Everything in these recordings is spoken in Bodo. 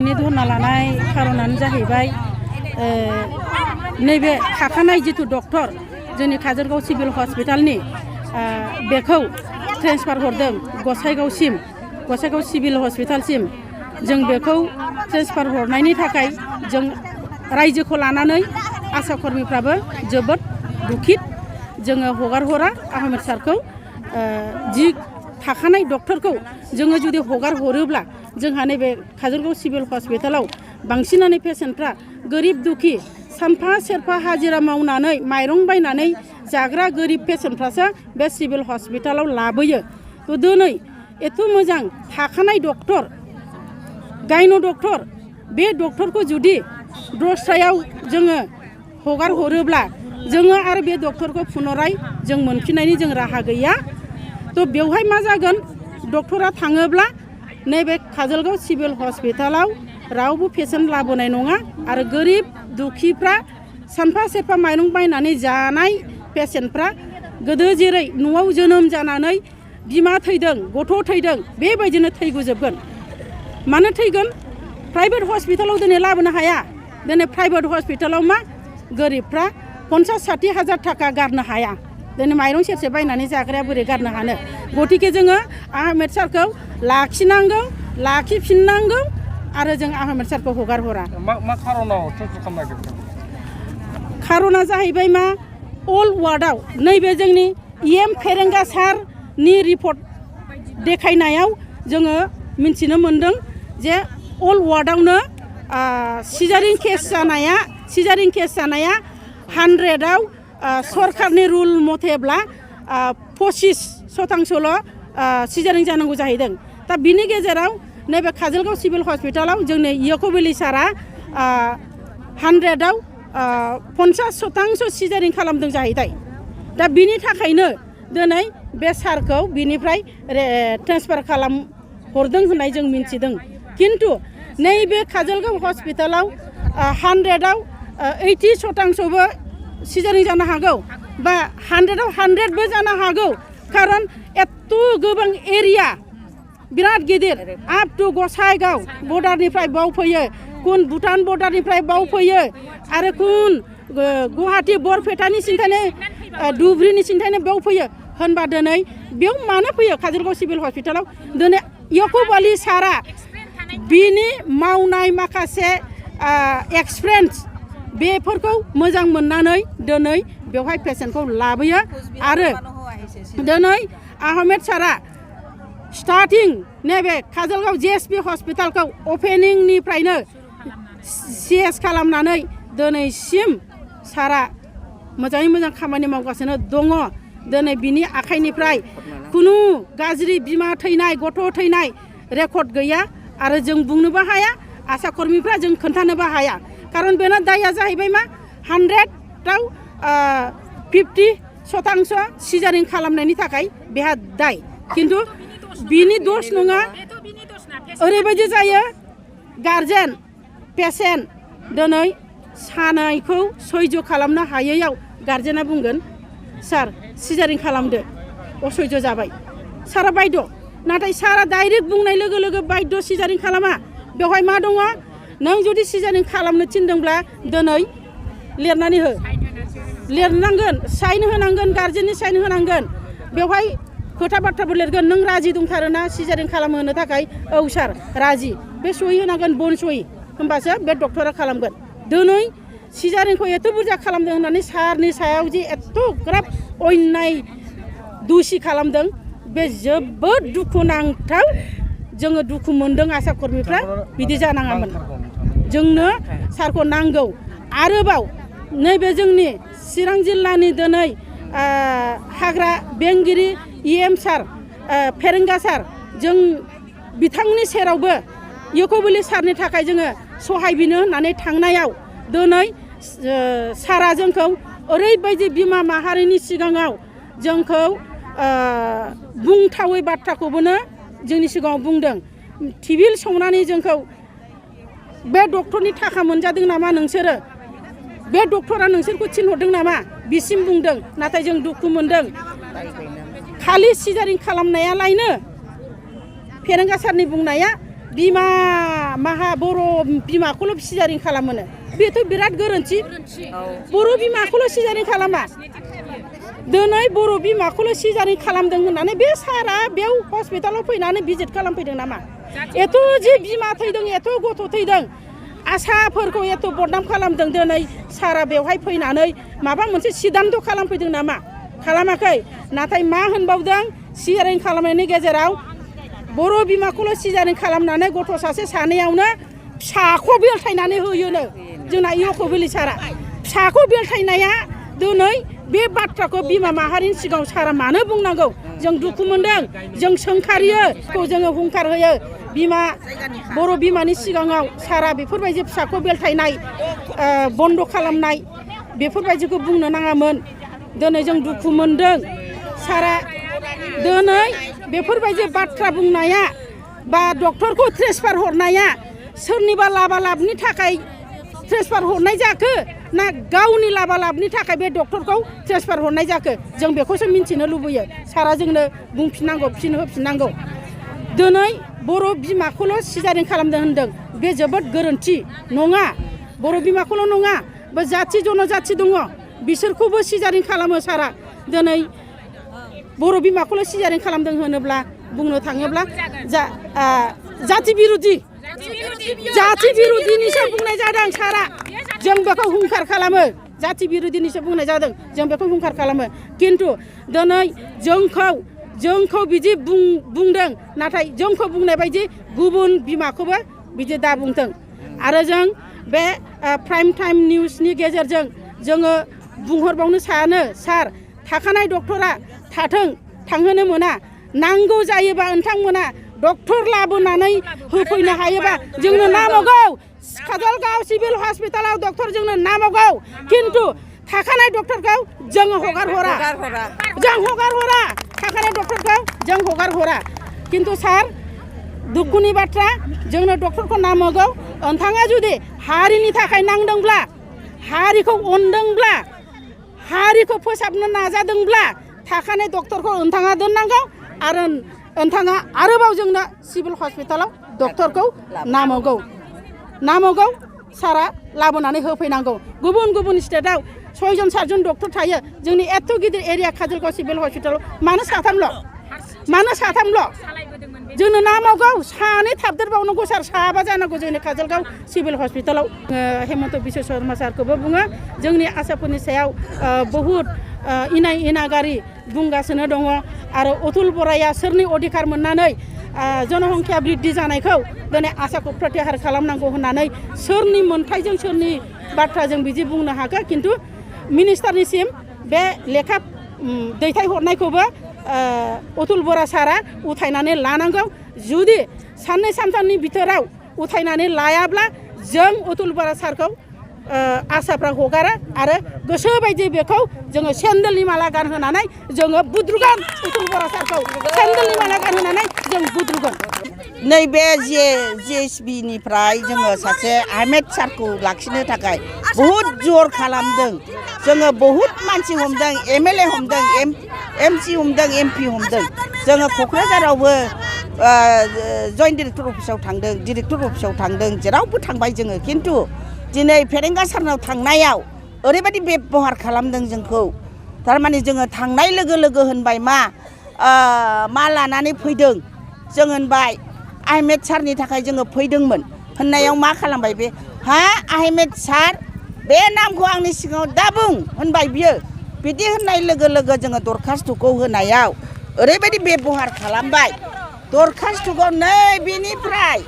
दिनै धरना लानाय खारनानो जाहैबाय नैबे थाखानाय जिथु डक्टर जोंनि काजलगाव सिभिल हस्पिटालनि बेखौ ट्रेन्सफार हरदों गसाइगाव सिभिल हस्पिटालसिम जों बेखौ ट्रेन्सफार हरनायनि थाखाय जों रायजोखौ लानानै आशा कर्मीफ्राबो जोबोद दुखित जोङो हगार हरा आहमेद सारखौ जि थाखानाय डक्टरखौ जोङो जुदि हगार हरोब्ला जोंहा नैबे काजलगाव सिभिल हस्पिटालाव बांसिनानो पेसेन्टफ्रा गोरिब दुखि सानफा सेरफा हाजिरा मावनानै माइरं बायनानै जाग्रा गोरिब पेसेन्टफ्रासो बे सिभिल हस्पिटालाव लाबोयो तो दिनै एथ' मोजां थाखानाय डक्टर गायन' डक्टर बे डक्टरखौ जुदि दस्रायाव जोङो हगार हरोब्ला जोङो आरो बे डक्टरखौ पुनराय जों मोनफिननायनि जों राहा गैया तो बेवहाय मा जागोन डक्टरा थाङोब्ला नैबे काजलगाव सिभिल हस्पिटालाव रावबो पेसेन्ट लाबोनाय नङा आरो गोरिब दुखिफ्रा सानफा सेरफा माइरं बायनानै जानाय पेसेन्टफ्रा गोदो जेरै न'आव जोनोम जानानै बिमा थैदों गथ' थैदों बेबायदिनो थैगुजोबगोन मानो थैगोन प्राइभेट हस्पिटालाव दिनै लाबोनो हाया दिनै प्राइभेट हस्पिटालाव मा गोरिबफ्रा 50-60 हाजार थाखा गारनो हाया दिनै माइरं सेरसे बायनानै जाग्राया बोरै गारनो हानो गतिके जोङो आहमेद सारखौ लाखिफिननांगौ आरो जों आहमेद सारखौ हगार हरा मा खारनाव ट्रेन्सफार खालामनो नागिरदों खारना जाहैबाय मा अल वार्डआव नैबे जोंनि EM फेरेंगा सारनि रिपर्ट देखायनायाव जोङो मिन्थिनो मोनदों जे अल वार्डआवनो सिजारिं केस जानाया 100आव सरकारनि रुल मथेब्ला 25% सिजारिं जानांगौ जाहैदों दा बिनि गेजेराव नैबे काजलगाव सिभिल हस्पिटालाव जोंनि इयक'बिलि सारा 100आव 50% सिजारिं खालामदों जाहैबाय दा बिनि थाखायनो दिनै बे सारखौ बिनिफ्राय ट्रेन्सफार खालाम हरदों होननाय जों मिन्थिदों किन्तु नैबे काजलगाव हस्पिटालाव 100आव 80%बो सिजारिं जानो हागौ बा 100आव 100बो जानो हागौ खारन एत्त' गोबां एरिया बिराद गिदिर आप टु गसाइगाव बर्डारनिफ्राय बाव फैयो कुन भुटान बर्डारनिफ्राय बाव फैयो आरो कुन गुवाहाटी बरपेटानि सिन्थायनो धुब्रीनि सिन्थायनो बाव फैयो होनबा दिनै बेयाव मानो फैयो काजलगाव सिभिल हस्पिटालाव दिनै इयक'बिलि सारा बिनि मावनाय माखासे एक्सपिरियेन्स बेफोरखौ मोजां मोननानै दिनै बेवहाय पेसेन्टखौ लाबोयो आरो दिनै आहमेद सारा स्टार्टिं नैबे काजलगाव JSP हस्पिटालखौ अपेनिंनिफ्रायनो CS खालामनानै दिनैसिम सारा मोजाङै मोजां खामानि मावगासिनो दङ दिनै बिनि आखाइनिफ्राय खुनु गाज्रि बिमा थैनाय गथ' थैनाय रेकर्ड गैया आरो जों बुंनोबो हाया आशा कर्मीफ्रा जों खोन्थानोबो हाया खारन बेना दाया जाहैबाय मा 100आव 50% सिजारिं खालामनायनि थाखाय बेहा दाय किन्तु बिनि दोष नङा ओरैबायदि जायो गार्जेन पेसेन्ट दिनै सानायखौ सैज्य खालामनो हायैयाव गार्जेना बुंगोन सार सिजारिं खालामदो असैज्य जाबाय सारा बायद' नाथाय सारा डाइरेक्ट बुंनाय लोगो लोगो बायद' सिजारिं खालामा बेवहाय मा दङ नों जुदि सिजारिं खालामनो थिनदोंब्ला दिनै लिरनानै हो लिरनांगोन साइन होनांगोन गार्जेननि साइन होनांगोन बेवहाय खोथा बाथ्राबो लिरगोन नों राजि दंथारोना सिजारिं खालामहोनो थाखाय औ सार राजि बे सहि होनांगोन बन सहि होमबासो बे डक्टरा खालामगोन दिनै सिजारिंखौ एथ' बुरजा खालामदों होननानै सारनि सायाव जे एथ'ग्राब अन्याय दुसि खालामदों बे जोबोद दुखुनांथाव जोङो दुखु मोनदों आशा कर्मीफ्रा बिदि जानाङामोन जोंनो सारखौ नांगौ आरोबाव नैबे जोंनि चिरां जिल्लानि दिनै हाग्रा बेंगिरि EM सार फेरेंगा सार जों बिथांनि सेरावबो इयक'बिलि सारनि थाखाय जोङो सहाय बिनो होननानै थांनायाव दिनै सारा जोंखौ ओरैबायदि बिमा माहारिनि सिगाङाव जोंखौ बुंथावै बाथ्राखौबोनो जोंनि सिगाङाव बुंदों टिभिल संनानै जोंखौ बे डक्टरनि थाखा मोनजादों नामा नोंसोरो बे डक्टरा नोंसोरखौ थिनहरदों नामा बिसिम बुंदों नाथाय जों दुखु मोनदों खालि सिजारिं खालामनायालायनो फेरेंगा सारनि बुंनाया बिमा माहा बर' बिमाखौल' सिजारिं खालामोनो बेथ' बिराद गोरोन्थि बर' बिमाखौल' सिजारिं खालामा दिनै बर' बिमाखौल' सिजारिं खालामदों होननानै बे सारा बेयाव हस्पिटालाव फैनानै भिजिट खालामफैदों नामा एथ' जे बिमा थैदों एथ' गथ' थैदों आसाफोरखौ एथ' बदनाम खालामदों दिनै सारा बेवहाय फैनानै माबा मोनसे सिदान्थ' खालामफैदों नामा खालामाखै नाथाय मा होनबावदों सिजारिं खालामनायनि गेजेराव बर' बिमाखौल' सिजारिं खालामनानै गथ' सासे सानैयावनो फिसाखौ बेलथायनानै होयोनो जोंना इउक'बिलि सारा फिसाखौ बेलथायनाया दिनै बे बाथ्राखौ बिमा माहारिनि सिगाङाव सारा मानो बुंनांगौ जों दुखु मोनदों जों सोंखारियो जोङो हुंखार होयो बिमा बर' बिमानि सिगाङाव सारा बेफोरबायदि फिसाखौ बेलथायनाय बन्द' खालामनाय बेफोरबायदिखौ बुंनो नाङामोन दिनै जों दुखु मोनदों सारा दिनै बेफोरबायदि बाथ्रा बुंनाया बा डक्टरखौ ट्रेन्सफार हरनाया सोरनिबा लाबालाबनि थाखाय ट्रेन्सफार हरनाय जाखो ना गावनि लाबालाबनि थाखाय बे डक्टरखौ ट्रेन्सफार हरनाय जाखो जों बेखौसो मिन्थिनो लुबैयो सारा जोंनो बुंफिननांगौ फिन होफिननांगौ दिनै बर' बिमाखौल' सिजारिं खालामदों होनदों बे जोबोद गोरोन्थि नङा बर' बिमाखौल' नङा बे जाथि जनजाथि दङ बिसोरखौबो सिजारिं खालामो सारा दिनै बर' बिमाखौल' सिजारिं खालामदों होनोब्ला बुंनो थाङोब्ला जाथि बिरुदिनिसो बुंनाय जादों सारा जों बेखौ हुंखार खालामो जाथि बिरुदिनिसो बुंनाय जादों जों बेखौ हुंखार खालामो खिन्थु दिनै जोंखौ बिदि बुंदों नाथाय जोंखौ बुंनाय बायदि गुबुन बिमाखौबो बिदि दा बुंथों आरो जों बे प्राइम टाइम निउसनि गेजेरजों जोङो बुंहरबावनो सानो सार थाखानाय डक्टरा थांहोनो मोना नांगौ जायोबा नोंथांमोना डक्टर लाबोनानै होफैनो हायोबा जोंनो नामावगौ काजलगाव सिभिल हस्पिटालाव डक्टर जोंनो नामावगौ खिन्थु थाखानाय डक्टरखौ जों हगार हरा थाखानाय डक्टरखौ जों हगार हरा खिन्थु सार दुखुनि बाथ्रा जोंनो डक्टरखौ नामावगौ नोंथाङा जुदि हारिनि थाखाय नांदोंब्ला हारिखौ अनदोंब्ला हारिखौ फोसाबनो नाजादोंब्ला थाखानाय डक्टरखौ नोंथाङा दोननांगौ आरो नोंथाङा आरोबाव जोंनो सिभिल हस्पिटालाव डक्टरखौ नामावगौ सारा लाबोनानै होफैनांगौ गुबुन स्टेटआव 6 7 डक्टर थायो जोंनि एथ' गिदिर एरिया काजलगाव सिभिल हस्पिटालाव मानो साथामल' जोंनो नामावगौ सानै थाबदेरबावनांगौ सार साबा जानांगौ जोंनि काजलगाव सिभिल हस्पिटालाव हेमन्त बिश्व शर्मा सारखौबो बुङो जोंनि आसाफोरनि सायाव बहुद इनागारि बुंगासिनो दङ आरो अतुल बराया सोरनि अधिकार मोननानै जनसंख्या बृद्धि जानायखौ दिनै आसाखौ प्रत्याहार खालामनांगौ होननानै सोरनि मोन्थायजों सोरनि बाथ्राजों बिदि बुंनो हागौ खिन्थु मिनिस्टारनिसिम बे लेखा दैथायहरनायखौबो अतुल बरा सारा उथायनानै लानांगौ जुदि साननै सानथामनि बिथोराव उथायनानै लायाब्ला जों अतुल बरा सारखौ आसाफ्रा हगारा आरो गोसो बायदि बेखौ जोङो सेन्देलनि माला गानहोनानै जोङो बुद्रुगोन अतुल बरा सारखौ सेन्देलनि माला गानहोनानै जों बुद्रुगोन नैबे जिएसबिनिफ्राय जोङो सासे आहमेद सारखौ लाखिनो थाखाय बहुद जर खालामदों जोङो बहुद मानसि हमदों एमएलए हमदों एमसि हमदों एमपि हमदों जोङो क'क्राझारावबो जइन्ट डिरेक्टर अफिसाव थांदों डिरेक्टर अफिसाव थांदों जेरावबो थांबाय जोङो खिन्थु दिनै फेरेंगा सारनाव थांनायाव ओरैबायदि बेबहार खालामदों जोंखौ थारमाने जोङो थांनाय लोगो लोगो होनबाय मा लानानै फैदों जों होनबाय आहमेद सारनि थाखाय जोङो फैदोंमोन होननायाव मा खालामबाय बे आहमेद सार बे नामखौ आंनि सिगाङाव दाबुं होनबाय बियो बिदि होननाय लोगो लोगो जोङो दरखास्तुखौ होनायाव ओरैबायदि बेबहार खालामबाय दरखास्तुखौ नै बेनिफ्राय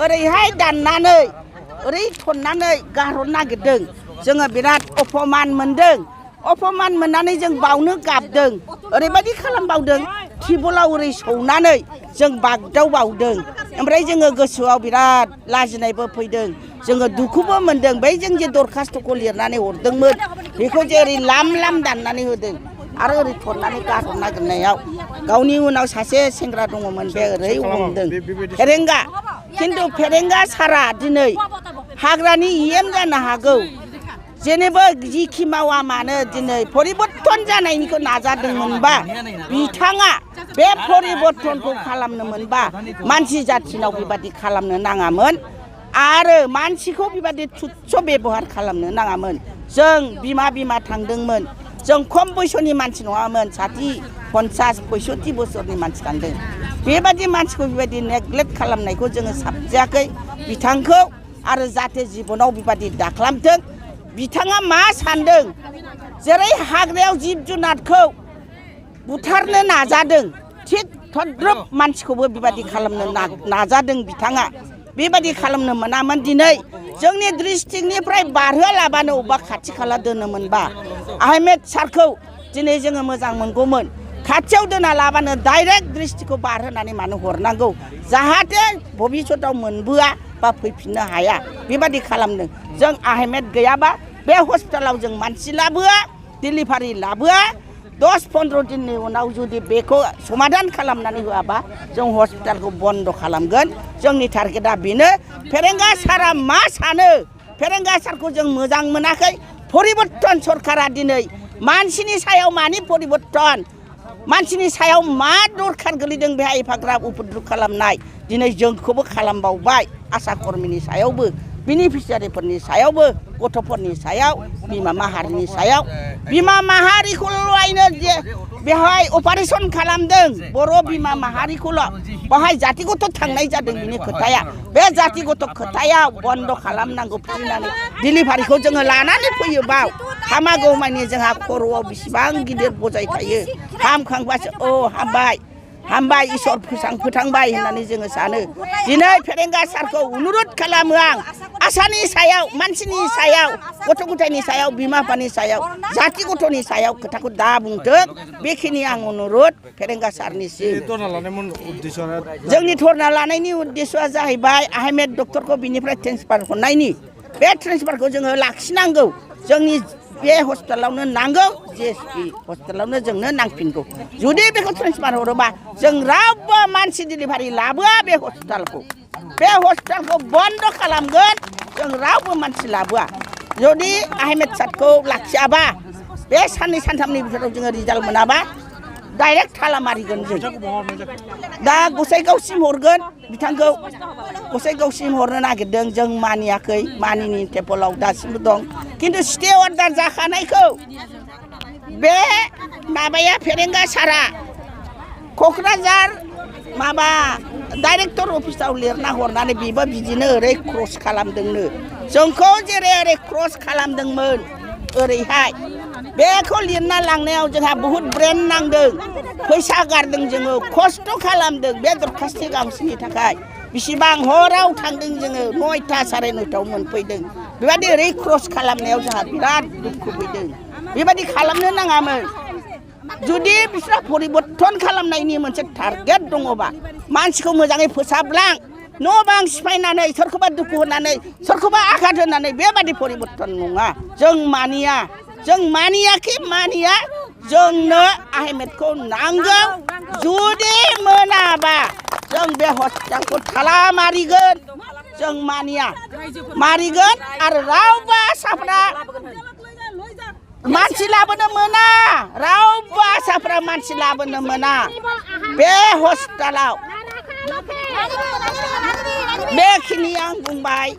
ओरैहाय दाननानै ओरै थननानै गारहरनो नागिरदों जोङो बिराद अपमान मोननानै जों बावनो गाबदों ओरैबायदि खालामबावदों टिबलाव ओरै सौनानै जों बागदावबावदों ओमफ्राय जोङो गोसोआव बिराद लाजिनायबो फैदों जोङो दुखुबो मोनदों बै जों जे दरखास्तुखौ लिरनानै हरदोंमोन बेखौ जे ओरै लाम दाननानै होदों आरो ओरै थननानै गारहरनो नागिरनायाव गावनि उनाव सासे सेंग्रा दङमोन बे ओरै हमदों फेरेंगा खिन्थु फेरेंगा सारा दिनै हाग्रानि EM जानो हागौ जेनेबा जिखि मावा मानो दिनै परिबर्तन जानायनिखौ नाजादोंमोनबा बिथाङा बे परिबर्तनखौ खालामनो मोनबा मानसि जाथिनाव बेबादि खालामनो नाङामोन आरो मानसिखौ बेबादि तुच्छ बेबहार खालामनो नाङामोन जों बिमा थांदोंमोन जों खम बैसोनि मानसि नङामोन 60-50-65 बोसोरनि मानसि थांदों बेबादि मानसिखौ बेबादि नेग्लेक्ट खालामनायखौ जोङो साबजायाखै बिथांखौ आरो जाहाथे जिबनाव बेबादि दाखालामथों बिथाङा मा सानदों जेरै हाग्रायाव जिब जुनारखौ बुथारनो नाजादों थिग थद्रब मानसिखौबो बेबादि खालामनो नाजादों बिथाङा बेबादि खालामनो मोनामोन दिनै जोंनि डिस्ट्रिक्टनिफ्राय बारहोलाबानो अबेबा खाथि खाला दोनोमोनबा आहमेद सारखौ दिनै जोङो मोजां मोनगौमोन खाथियाव दोना लाबानो डाइरेक्ट डिस्ट्रिक्टखौ बारहोनानै मानो हरनांगौ जाहाथे भबिष्यताव मोनबोआ बा फैफिननो हाया बेबादि खालामदों जों आहमेद गैयाबा बे हस्पिटालाव जों मानसि लाबोआ डिलिभारि लाबोआ 10-15 दिननि उनाव जुदि बेखौ समाधान खालामनानै होआबा जों हस्पिटालखौ बन्द खालामगोन जोंनि टारगेटआ बेनो फेरेंगा सारा मा सानो फेरेंगा सारखौ जों मोजां मोनाखै परिबर्तन सरकारा दिनै मानसिनि सायाव मानि परिबर्तन मानसिनि सायाव मा दरखार गोलैदों बेहाय एफाग्राब उपद्रब खालामनाय दिनै जोंखौबो खालामबावबाय आशा कर्मीनि सायावबो बेनिफिसियारिफोरनि सायावबो गथ'फोरनि सायाव बिमा माहारिनि सायाव बिमा माहारिखौल'नो जे बेहाय अपारेशन खालामदों बर' बिमा माहारिखौल' बेहाय जाति गथ' थांनाय जादों बिनि खोथाया बे जाति गथ' खोथायाव बन्द खालामनांगौ फिरिनानै डिलिभारिखौ जोङो लानानै फैयो बाव हामागौ मानि जोंहा खर'आव बेसेबां गिदिर बजाय थायो हामखांबासो हामबाय इसोर फोथांबाय होननानै जोङो सानो दिनै फेरेंगा सारखौ अनुरद खालामो आं आसानि सायाव मानसिनि सायाव गथ' गथायनि सायाव बिमा बिफानि सायाव जाति गथ'नि सायाव खोथाखौ दा बुंथों बेखिनि आं अनुरद फेरेंगा सारनिसिम जोंनि धरना लानायनि उद्देश्यआ जाहैबाय आहमेद डक्टरखौ बिनिफ्राय ट्रेन्सफार हरनायनि बे ट्रेन्सफारखौ जोङो लाखिनांगौ जोंनि बे हस्पिटालावनो नांगौ जिएसपि हस्पिटालावनो जोंनो नांफिनगौ जुदि बेखौ ट्रेन्सफार हरोबा जों रावबो मानसि डिलिभारि लाबोआ बे हस्पिटालखौ बन्द खालामगोन जों रावबो मानसि लाबोआ जुदि आहमेद सारखौ लाखियाबा बे साननै सानथामनि भितराव जोङो रिजाल्ट मोनाबा डाइरेक्ट थाला मारिगोन जों दा गसाइगावसिम हरगोन बिथांखौ गसाइगावसिम हरनो नागिरदों जों मानियाखै मानिनि टेबोलाव दासिमबो दं किन्तु स्टे अर्डार जाखानायखौ बे माबाया फेरेंगा सारा क'क्राझार माबा डाइरेक्टर अफिसाव लिरना हरनानै बेबो बिदिनो ओरै क्रस खालामदोंनो जोंखौ जेरै ओरै क्रस खालामदोंमोन ओरैहाय बेखौ लिरना लांनायाव जोंहा बहुद ब्रेन नांदों फैसा गारदों जोङो खस्थ' खालामदों बे दरखास्थ गांसेनि थाखाय बेसेबां हराव थांदों जोङो 9टा 9:30 मोनफैदों बेबायदि ओरै क्रस खालामनायाव जोंहा बिराद दुखु फैदों बेबायदि खालामनो नाङामोन जुदि बिस्रा परिबर्तन खालामनायनि मोनसे टारगेट दङबा मानसिखौ मोजाङै फोसाबलां न' बां सिफायनानै सोरखौबा दुखु होनानै सोरखौबा आघात होनानै बेबादि परिबर्तन नङा जों मानिया जोंनो आहमेदखौ नांगौ जुदि मोनाबा जों बे हस्पिटालखौ थाला मारिगोन जों मारिगोन आरो रावबो आसाफ्रा मानसि लाबोनो मोना रावबो आसाफ्रा मानसि लाबोनो मोना बे हस्पिटालाव बेखिनि आं बुंबाय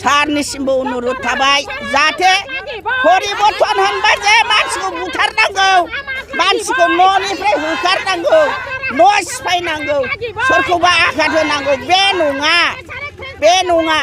सारनिसिमबो अनुरोध थाबाय जाहाथे परिबर्तन होनबा जे मानसिखौ बुथारनांगौ मानसिखौ न'निफ्राय होखारनांगौ न' सिफायनांगौ सोरखौबा आघात होनांगौ बे नङा